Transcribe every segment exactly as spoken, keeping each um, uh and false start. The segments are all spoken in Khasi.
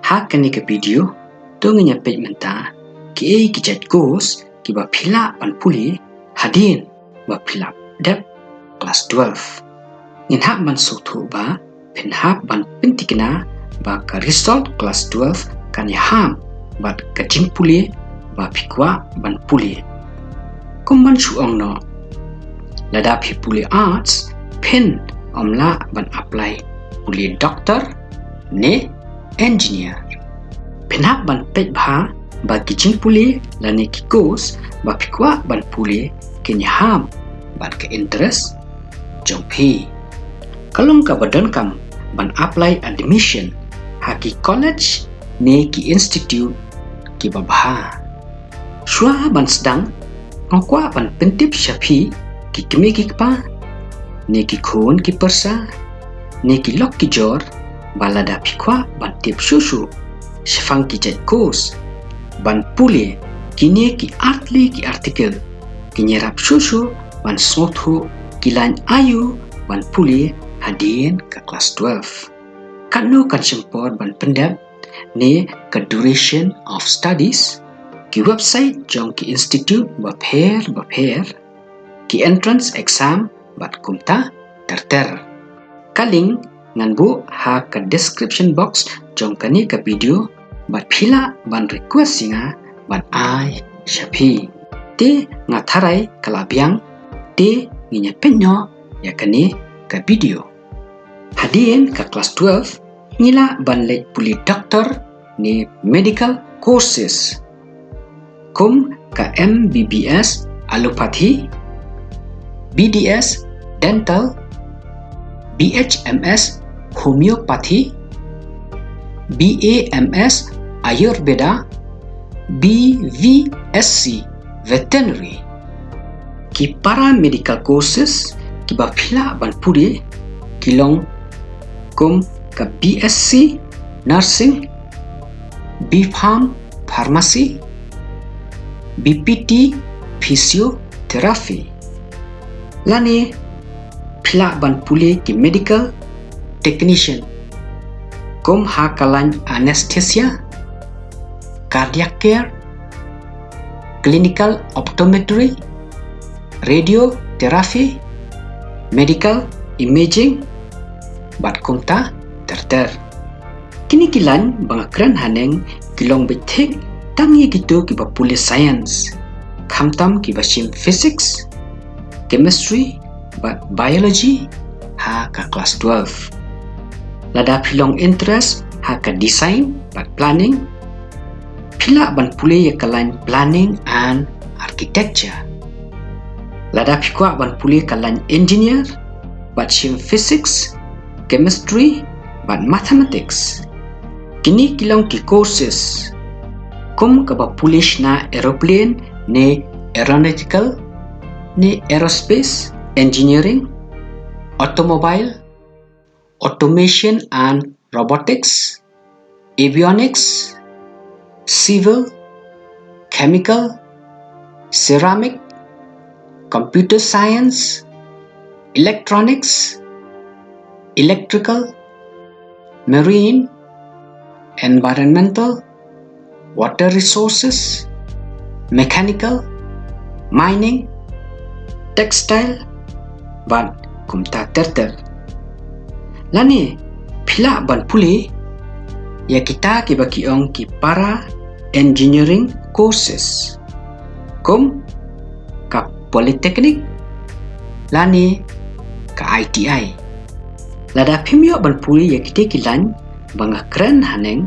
Ha kane ka video, to ngin ïa peit mynta kiei ki jait course kiba phi lah ban pule hadien ba phi la dep klas twelve. Ngin hap ban sngewthuh ba phin hap ban pynthikna ba ka result klas twelve kan ïahap bad ka jingpule ba phi kwah ban pule. Kum ban shu ong noh, lada phi pule arts, phin ym lah ban apply pule doctor ne engineer. Phin hap ban peit bha ba ki jingpule lane ki course ba phi kwah ban pule kin ïahap bad ka interest jong phi. Ka long kaba donkam ban apply admission ha ki college ne ki institute kiba bha. Shuwa ban sdang, nga kwah ban pyntip sha phi ki kmie ki kpa, ne ki khun ki pyrsa, ne ki lok ki jor, ba lada phi kwah ban tip shuh shuh shaphang ki jait course ban pule, kine ki artylli ki article kin ïarap shuh shuh ban sngewthuh ki lain aïu ban pule hadien ka klas twelve. Katno kan shim por ban pyndep ne ka duration of studies, ki website jong ki institute bapher bapher, ki entrance exam bad kumta ter ter. Ka link ngan buh ha ka description box jong kane ka video bad phi lah ban request ïa nga ban ai sha phi. Te nga tharai ka la biang, te ngin ïa peit noh ïa kane ka video. Hadien ka klas twelve, ngi lah ban leit pule doctor ne medical courses, kum ka M B B S Allopathy, B D S Dental, B H M S Homeopathy, B A M S Ayurveda, B V S C Veterinary. Ki paramedical courses kiba phi lah ban pule ki long kum ka B S C Nursing, B Pharm Pharmacy, B P T Physiotherapy. Lane phi lah ban pule ki medical technician, kum ha ka lain anesthesia, cardiac care, clinical optometry, radiotherapy, medical imaging, bad kumta ter ter. Kine ki lain ba nga kren haneng ki long beit thik tang ïa kito kiba pule science, khamtam kiba shim physics, chemistry bad biology ha ka klas twelve. Lada phi long interest ha ka design bad planning, phi lah ban pule ïa ka lain planning and architecture. Lada phi kwah ban pule ka lain engineer bad shim physics, chemistry bad mathematics, kine ki long ki courses kum kaba pule shna aeroplane ne aeronautical ne aerospace engineering, automobile, automation and robotics, avionics, civil, chemical, ceramic, computer science, electronics, electrical, marine, environmental, water resources, mechanical, mining, textile bad kumta ter ter. Lane phi lah ban pule ïa kita kiba ki ong ki para engineering courses, kum ka polytechnic lane ka I T I. Lada phim ïoh ban pule ïa kita ki lain ba nga kren haneng,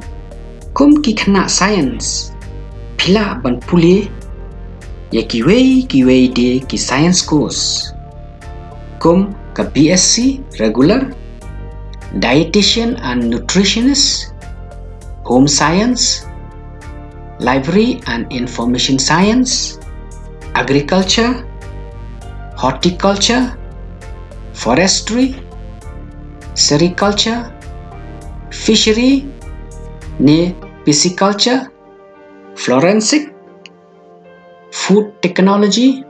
kum ki khynnah science, phi lah ban pule ïa kiwei kiwei de ki science course, kum ka B S C regular, dietitian and nutritionist, home science, library and information science, agriculture, horticulture, forestry, sericulture, fishery ne pisciculture, forensic, food technology,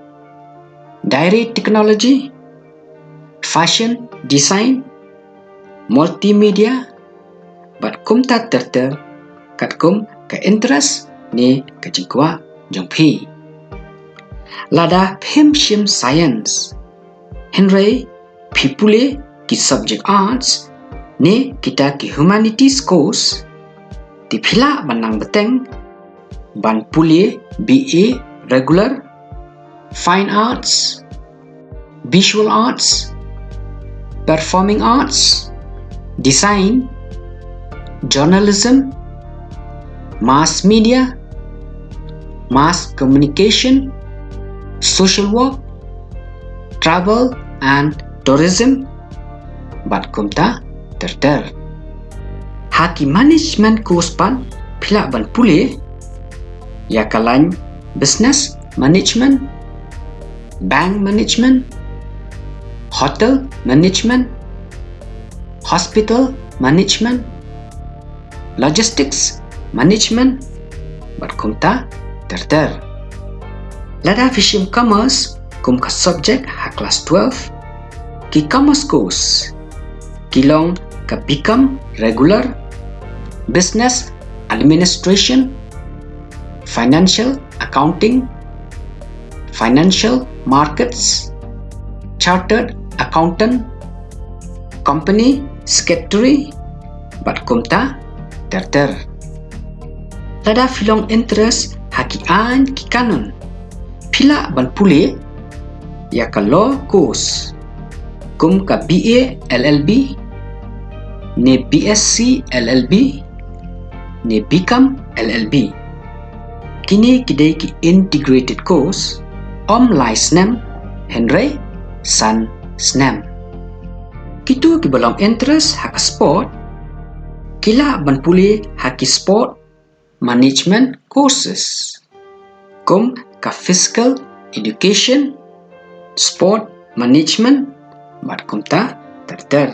dairy technology, fashion design, multimedia bad kumta ter ter. katkum ka interest ne ka jingkwah jong phi. Lada phim shim science, hynrei phi pule ki subject arts ne kita ki humanities course, te phi lah ban nang bteng ban pule B A regular, fine arts, visual arts, performing arts, design, journalism, mass media, mass communication, social work, travel and tourism, bad kumta ter ter. Ha ki management course pat phi lah ban pule ïa ka lain business management, bank management, hotel management, hospital management, logistics management, bad kumta ter ter. Lada phi shim commerce kum ka subject ha class twelve, ki commerce course ki long ka B Com regular, business administration, financial accounting, financial markets, chartered accountant, company secretary, bad kumta ter ter. Lada phi long interest ha ki aiñ ki kanun, phi lah ban pule ïa ka law course kum ka B A L L B ne B S C L L B ne B Com L L B. Kine ki dei ki integrated course, ym lai snem hynrei san snem. Kito kiba long interest ha ka sport ki lah ban pule ha ki sport management courses kum ka physical education, sport management, bad kumta ter ter.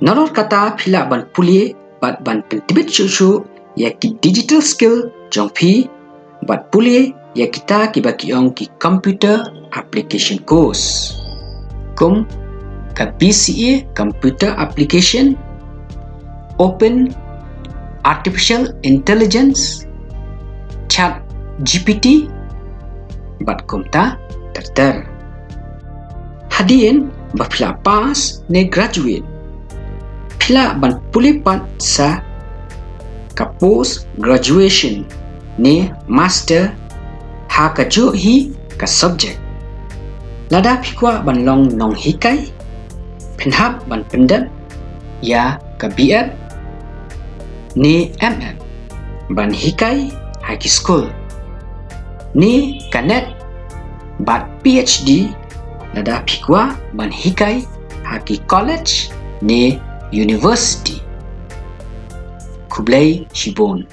Nalor kata phi lah ban pule bad ban pyntbit shuh shuh ïa ki digital skill jong phi, bad pule ïa kita kiba ki ong ki computer application course kum ka B C A computer application, Open Artificial Intelligence, Chat G P T, bad kumta ter ter. Hadien ba phi la pass ne graduate, phi lah ban pule pat sa ka post graduation ne master ha kajuh hi ka subject. Lada phi kwah ban long nonghikai, phin hap ban pyndep ïa ka B Ed ne M Ed ban hikai ha ki skul, ne ka NET bad P H D lada phi kwah ban hikai ha ki college ne university. Khublei shibun.